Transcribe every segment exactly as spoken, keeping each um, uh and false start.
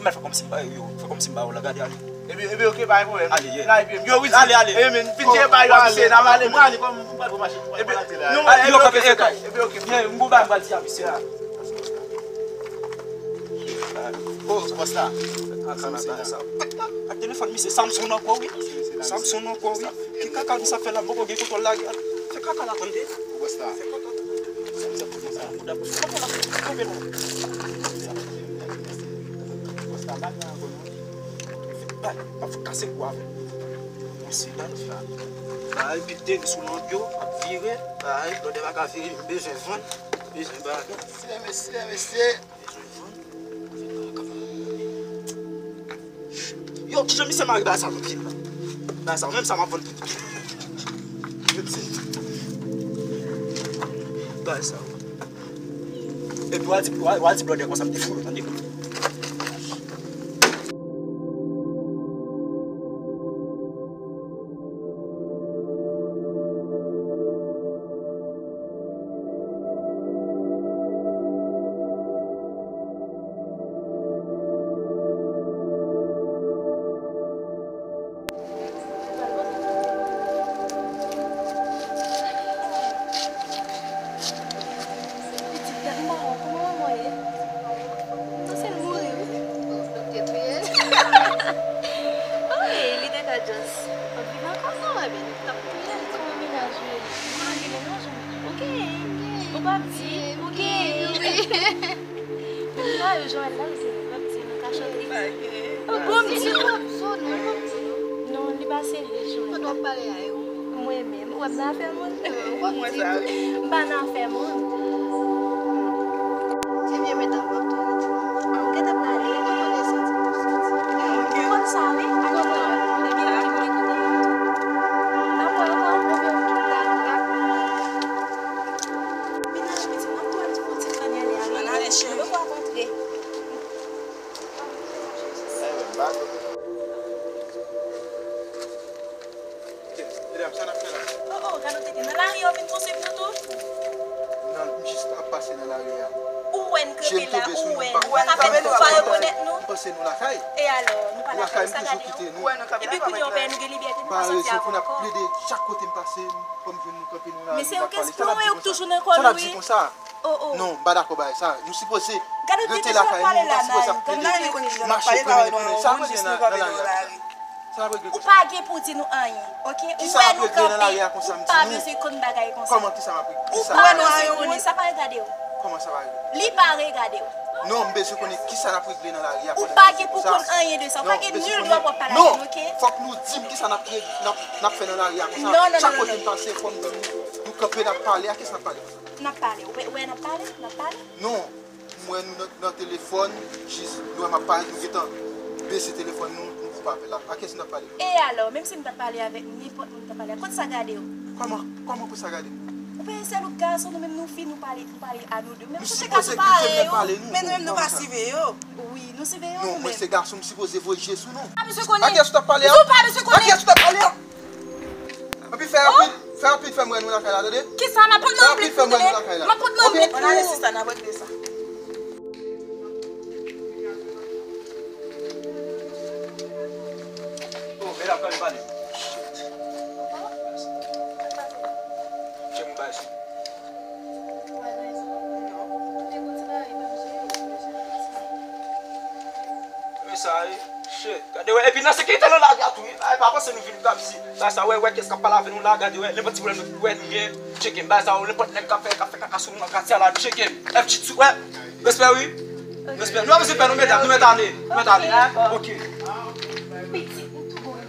Mwen fè kòmsi m pa yo, fè kòmsi m pa yo la, gade ale. Epi, epi, oke, pa gen pwoblèm. Ale, ye. N a epi, yo, wi, ale, ale. E, men, fin tiye pa yo, ap se, n ap ale. Mwen ale kòm mwen pral pran machin. Epi, nou, ale, yo, oke, oke. Ye, m gon bagay m pral di a misye a. Oh, se bòs la. Ak telefòn misye, Samsung ankò, wi. Samsung ankò, wi. Ki kaka misye ap fè la, m poko gen kontwòl lage a. Fè kaka la, tande. Fè kaka la. Kanpe la, kanpe la. Bay, ap kase kou avè m. Mesye, gade sa. Bay, pete sou lanp yo, ap vire. Bay, blòdè pa ka vire, m bezwen vann. Bezwen bagay. Mesye, mesye, mesye. Yo, kijan misye mare bagay sa nan pye m la? Bagay sa, menm sa m ap vann pou bagay sa. Epi w al di, w al, w al di blòdè konsa m te foul ou, tande. Pitit, gad manman w, kòman manman w ye? Panse l mouri, wi. Yo touye l. Wi, li te ka just ap viv ankò. Non, ebyen, li t ap touye l. Kòman mennaj ou ye? Ou konnen gen mennaj ou? Ou gen. Ou p ap di? Ou gen. Wi. Menm nan yo Joël la, li se li p ap di nan kachòt li. Ou p ap di? Non, li pa serye, Joël. Kote w ap pale a yo? Mwen menm, ou wè m nan afè moun? Ou pa konn ditou. M pa nan afè moun. Ebyen, medam, m ap tounen. Ah, ou gentan prale? Ou konn sa, wi. Ou konn sa, wi. Ebyen, ok, m te koute. N ap wè ankò. Ebyen, ok, dakò. Mennaj pitit, n ap pran ti, ti kanè ale a, wi. Ann ale, cheri. Nou poko kontre. Medam, sa n ap fè la? Oh, oh, gade w tete. Nan lari a w vin pran sèk nou tou? Non, m jis ap pase nan lari a. Ou wè n kanpe la, ou wè. Ou pa ka fè nou pa rekonèt nou? M panse nou lakay. E alò, nou pa lakay, sa gade w? Epi kounye a w pè nou gen libète, nou pa santi avè w ankò. Chak kote m pase, m, kòm jwenn nou kanpe nan lari, n ap pale. Sa n ap di konsa? Oh, oh. Non, m pa dakò bagay sa. Nou sipoze rete lakay nou, nou pa sipoze ap plede mache pran moun. Sa ap regle konsa. Sa ap regle konsa. Ou pa gen pou di nou anyen, oke? Ou wè nou kanpe, ou pa bezwen konn bagay konsa. Kòman, kisa m ap regle? Ou pa bezwen konnen, sa pa regade w. Kòman sa pa regle? Li pa regade w. Non, m bezwen konnen kisa n ap regle nan lari a pandan nou konsa. Ou pa gen pou konn anyen de sa. Ou pa gen nil dwa pou w ap pale avè nou, oke? Non, fòk nou di m kisa n ap regle, n ap, n ap fè nan lari a konsa. Non, non, non, non. Chak kote m pase, fò m di nou, nou kanpe, n ap pale. A kiyès n ap pale konsa? N ap pale. Ou wè, ou wè n ap pale? N ap pale? Non. M wè nou nan, nan telefòn, jis nou wè m ap pale, nou gentan bese telefòn nou, nou koupe apèl la. A kiyès n ap pale? E alò, menm si m t ap pale avèk nenpòt moun, m t ap pale. Kot sa gade w? Kòman, kòman pou sa gade m? Ou pa sèl ou gason, nou menm nou fi, nou pale, nou pale a nou de. Menm nou se gason parèy ou. Men nou menm nou pa siveye yo. Wi, nou siveye yo nou menm. Non, mwen se gason, m sipoze voye je sou nou. Pa bezwen konnen. A kiyès ou t ap pale a? Ou pa bezwen konnen. A kiyès ou t ap pale a? Epi fè rapid, fè rapid, fè m wè nou lakay la, tande? Kisa? M ap pot manmi plit pou tande. M ap pot manmi plit pou ou. Ann ale, sista, n ap regle sa. Oh, medam, kanpe pale. Shit. Tcheke m bay sou. Men sa ye, shit. Gade wè, epi nan sekirite nan lari a tou, wi. Ay, pa panse nou vin grab si. Sa, sa, wè, wè, kiyès k ap pale avè nou la, gade wè, nenpòt ti pwoblèm nou, wè, nou gen, tcheke m, bay sa, wè, nenpòt nèg k ap fè, k ap fè kaka sou nou nan katye a la, tcheke m. F G tou, wè. Respè, wi. Respè. Nou pa bezwen pè, non, medam, nou mèt ale. Nou mèt ale. Ok. Pitit, nou tou bon.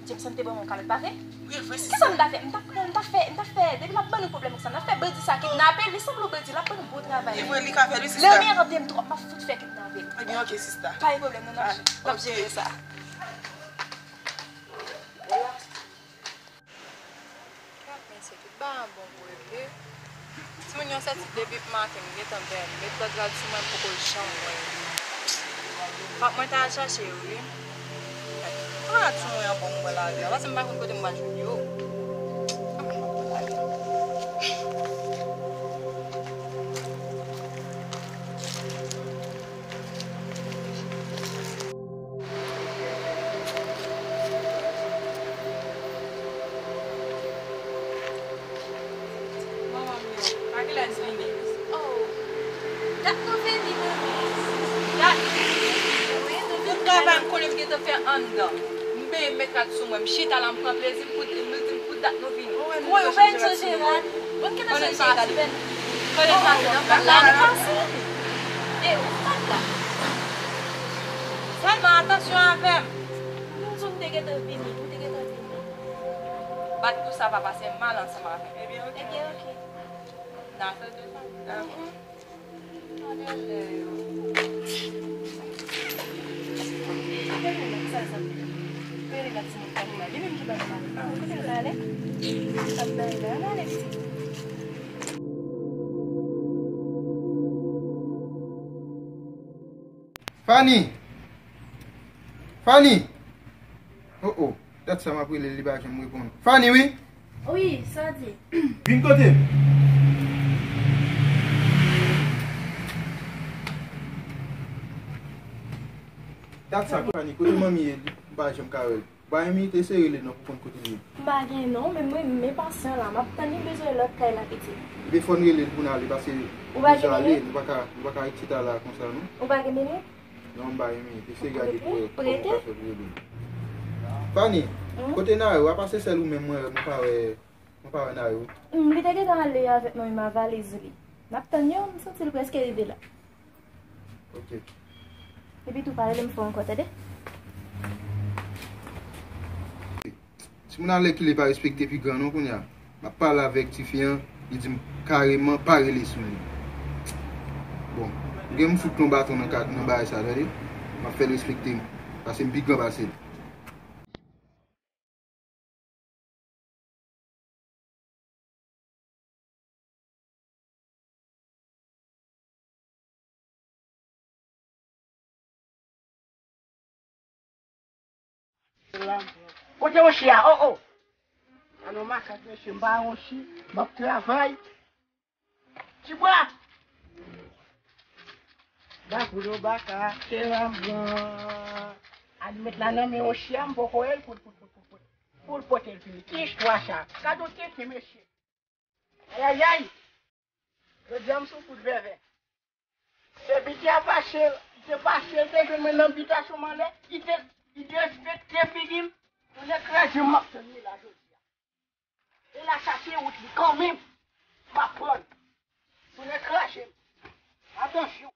Jameson te ban mwen yon kalòt, pa vre? Wi, vre, sista. Kisa m ta fè? M ta pran, m ta fè, m ta fè, depi l ap ban nou pwoblèm konsa, n ap fè bandi sa kidnape l, li sanble yon bandi, l ap ban nou bon travay. E vre, li ka fè l, wi, sista. Lè w mèt ap di m twòp, m ap fout fè kidnape l. Ebyen, ok, sista. Pa gen pwoblèm, non, n ap, n ap jere sa. Gad mesye, tout bagay an bon pou regle. Timoun yo sòti depi maten, m gentan bèl. Met lòt rad sou mwen, m poko janm wè yo. Fòk mwen ta al chache yo, wi. Tout rad sou mwen an bon, m wè la. Paske m pa konn kote m pral jwenn yo. Manman m yo, pa gen lè di vini. Oh, dat nou vini, manmi. Dat nou vini. Wi, nou vini. Tout travay m konnen m gentan fè anndan. M benyen met rad sou mwen, m chita la, m pran plezi m pou, m di m pou dat nou vini. Woy, ou pa sonje rad. Bon, ki te sonje rad? Konnen m pase nan pal la. Konnen m pase. E ou pa t la. Sèlman atansyon avè m. M di w m te gentan vini, ou te gentan vini. Bat pou sa pa pase mal ansanm avè m. Ebyen, oke. Ebyen, oke. N a fè de sa. Dakò. Gade lè yo. Gade lè sa, sa. Gade lè ti moun pa la. Li menm ki pa la. Ah, kote l ale? Li pa la, li ale, pitit. Fanny! Fanny! Oh, oh. Dat sa m ap rele l, li pa janm reponn. Fanny, wi! Wi, sa di? Vin kote m. Dat sa, Fanny, kote manmi ye? M pa janm ka wè l. Ba yon minit, eseye rele l non pou konn kote l ye. M pa gen non, men mwen, men pasyan la, m ap tann li, m bezwen lòt kay la, pitit. Ebyen, fò n rele l pou n ale, paske nou deja ale, nou pa ka, nou pa ka ret chita la konsa, non. Ou pa gen minit? Non, m ba yon minit. Eseye gade pou wè kòman w ka fè pou rele l. Fanny, kote Nayou? Apa se sèl ou menm mwen wè, mwen pa wè, mwen pa wè Nayou. Hmm, li te gentan ale avèk manmi m a valiz li. M ap tann yo, m santi l prèske rive la. Ok. Epi tou pa rele m fò ankò, tande? Timoun alèkile pa respekte pi gran non kounye a. M ap pale avèk tifi an, li di m kareman pa rele sou li. Bon, m gen m fout yon baton nan ka-, nan bagay sa, tande? M ap fè l respekte m, paske m pi gran pase l. Kote Ochi a? Oh, oh! An nou makak, mesye, m pa Ochi, m ap travay. Tibwa! Bakoulou baka, se la m pran. Al met la nan men Ochi a, m poko wè l pou, pou, pou, pou, pou, pou l pote l vini. Ki istwa sa? Gade yon tenten, mesye. Ayayay! Jodi a m sou fout vèvè. Se piti a pase, li te pase, li te jwenn mwen nan bitasyon m anlè, li te, li derespekte figi m, tounen kraze m, m ap tann li la jodi a. E l a chache wout li kanmenm, m ap pran l. Tounen kraze m. Atansyon.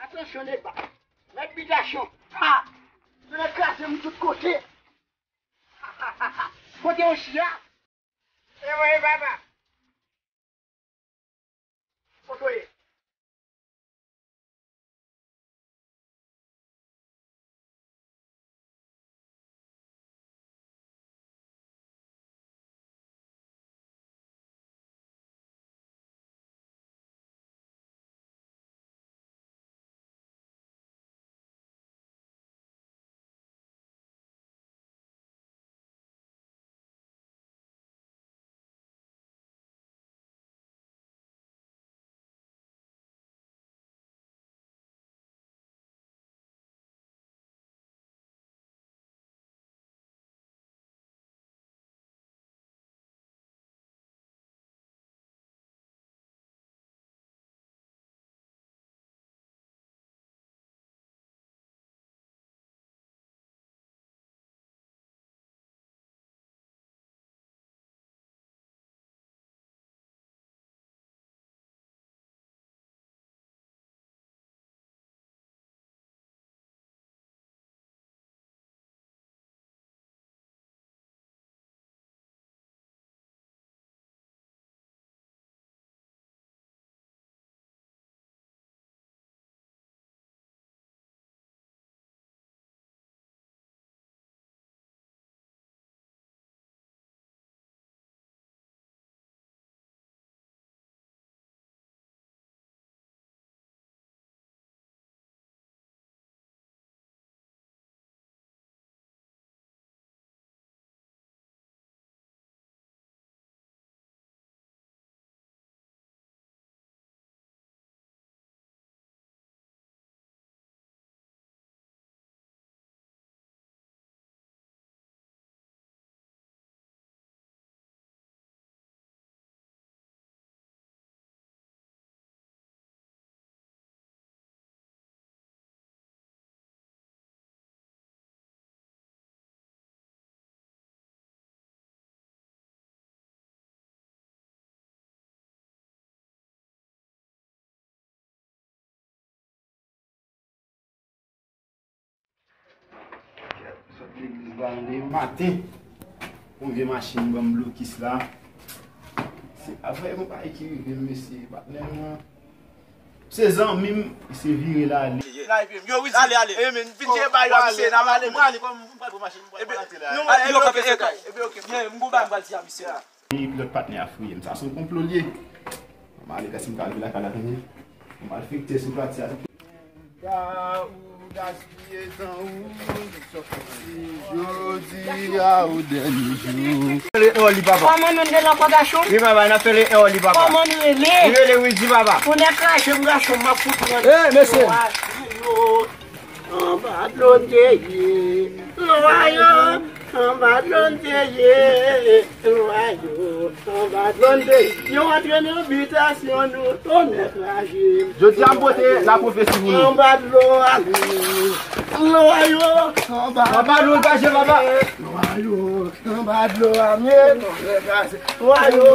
Atansyon, nèg ba. Mèt bitasyon. Ha! Tounen kraze m tout kote. Kote Ochi a? E mwen, e papa. Kote w ye? Legliz ba m de maten. Yon vye machin ban m blokis la. Se pa vrèman bagay ki rive m, mesye, patnè m nan. Se zanmi m, se vire l ale. Yo, Wizi, ale, ale. E, men, vin tire bay yo, misye, n ap ale, men. Mwen ale, kòm mwen pral pran machin, mwen pral rantre la. Epi, yo kanpe, yo kanpe. Epi, ok. Byen, m gon bagay m pral di a misye a. Epi lòt patnè a fouye m. Sa se yon konplo l ye. M ale, kè si m ka rive lakay la, tande. M malfektè sou pati a. Ka ou gaspiye tan ou. Si jodi a ou dènye jou. Fè le en oli, papa. Kòman nou rele ankò, gason? Wi, papa, n ap fè le en oli, papa. Kòman nou rele? Li rele Wizi, papa. Tonnè krache m, gason, m ap fout ou an. Eh, mesye. Anba dlo n te ye, lwa yo, anba dlo n te ye, lwa yo, anba dlo n te ye. Yo antre nan bitasyon nou, tonnè krache. Jodi a m pote lapwofesi pou nou. Anba dlo a, lwa yo, anba, anba dlo n krache, papa. Lwa yo, anba dlo a, men, tonnè krache. Lwa yo.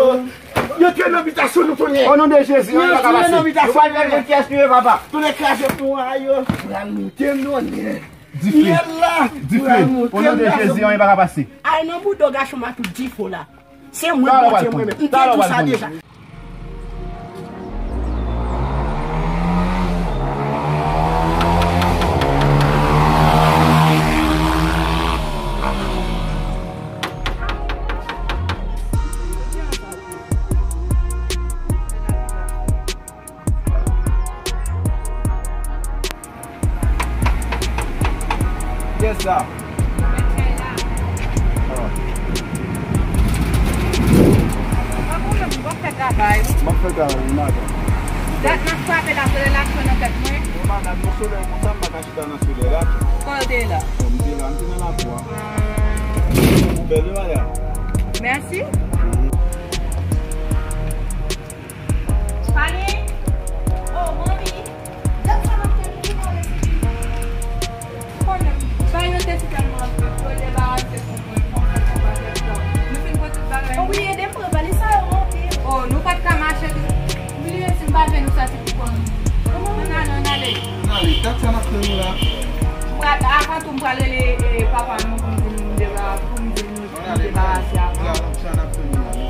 Yo tire nan bitasyon nou, tonnè. O non de Jezi, anyen pa ka pase. Yo pral fè kiyès nou ye, papa. Tonnè kraze pou a yo. Pral moute m, tonnè. Dife. Syèl la. Dife. O non de Jezi, anyen pa ka pase. Ay nan bouda gason m a tout dife la. Se mwen, Bondye, mwen menm. M te di w sa deja. Kiyès sa? M ap fè travay, wi, madanm. Dat m ap frape la, solèy la pran nan tèt mwen. Non, madanm, nan solèy konsa, m pa ka chita nan solèy la. Kote w te ye la? Bon, m te la, m te nan lakou a. Ou bèl, wi, madanm. Mèsi. Pale. Oh, manmi. Dat sa m ap tann ou pou pale sou li. Ou konnen, bagay yo te si tèlman anpil, yo debarase pou mwen, konprann, konprann, konprann. Nou fin pran tout bagay. Ou bliye de m pran valiz sa yo monte. Oh, nou pa t ka mache. Bliye si m pa vle nou sòti pou kò nou. Ann ale, ann ale. Ann ale, dat sa n ap tann ou la. M pral, avan tou, m pral rele, eh, papa nou pou m di l nou deba-, pou m di l nou debarase avan.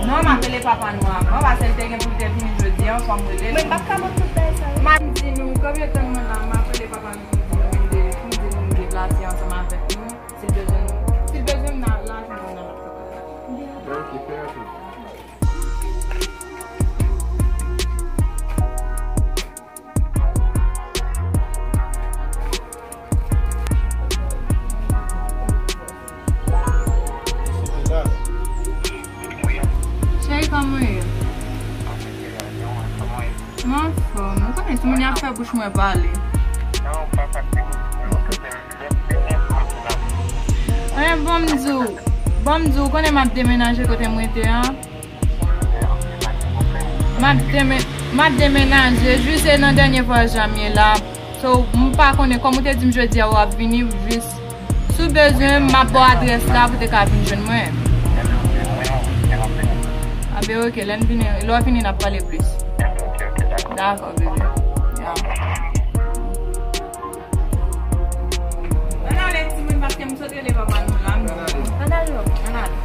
Non, m ap rele papa nou avan, paske l te gen pou l te vini jodi a, fò m rele l. Men m p ap ka manke tout bagay sa yo. M ap di nou, kanpe tann mwen la, m ap rele papa nou pou m di l nou de-, pou m di l nou deplase ansanm avèk nou. Si l bezwen nou, si l bezwen m nan lajounen an, n ap kapab. Ok, fè rapid. Cheri, kòman w ye? Mwen anfòm. Ou konnen timoun yo ap fè bouch mwen pale. Anyen, ban m di w, ban m di w, ou konnen m ap demenaje kote m rete a. M ap deme-, m ap demenaje, jis se nan dènye vwayaj la m ye la. So, m pa konnen, kòm ou te di m jodi a w ap vini, jis si w bezwen m, m ap ba w adrès la pou te ka vin jwenn mwen. Anben, ok, lè n vini, lè w vini, n ap pale plis. Dakò, bebe. Ya. Ann ale, timoun, paske m sot rele papa nou la, m di. Ann ale. Ann ale.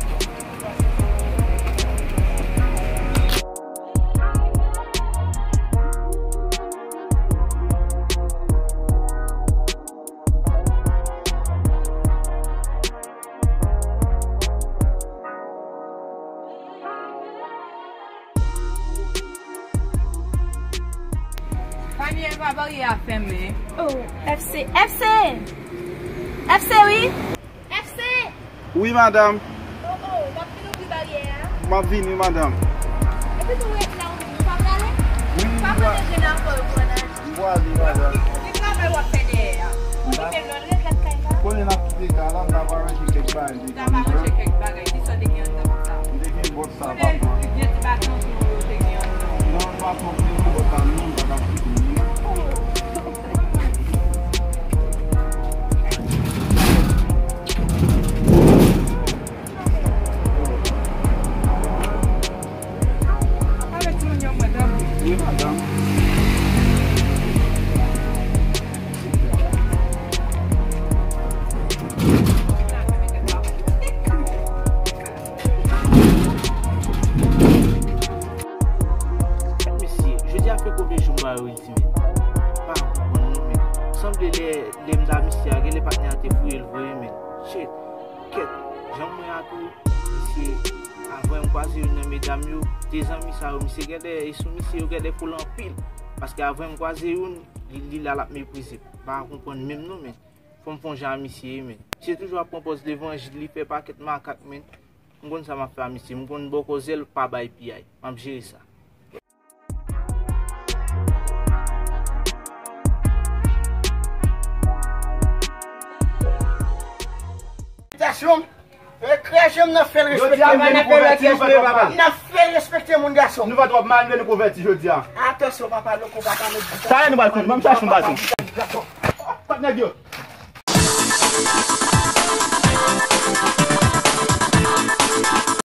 Fanny, Eva, baryè a fèmen. Oh, F C, F C! F C, wi! F C! Wi, madanm. Oh, oh, w ap vin ouvri baryè a? M ap vini, madanm. Epi tou ret la, ou menm, ou pa prale? Wi, m pa prale, je nan kò yo pou ann ale. M prale, madanm. Ki travay w ap fè dèyè a? Ou kite m nan ret la kay la? Konnen n ap kite kay la, m t ap aranje kèk bagay. T ap aranje kèk bagay. Kisa w te gen anndan konsa? M te gen bòt sa, papa. Vye ti baton tou ou te gen anndan. Non, papa, m te gen bòt sa, non, m pa t ap kite li, non. Wi, madanm. A tou, misye, avan m kwaze youn nan medam yo, de zanmi sa yo, misye gen de, e sou misye yo gen de pou l anpil. Paske avan m kwaze youn, li, li la l ap meprize m. M pa konprann menm non, men. Fò m fè yon jan a misye, men. Misye toujou ap pran pòz levanjil, li fè pakèt makak, men. M konn sa m ap fè a misye. M konn bò koze l, pa bay piyay. M ap jere sa. Salitations. Respekte m, n ap fè l respekte. N ap fè l respekte, moun gason. Nou pa twò mal, men nou konvèti jodi a. Atansyon, papa, loko, papa, nou. Sa a, nou pral konn, ban m chache yon baton. Kot nèg yo?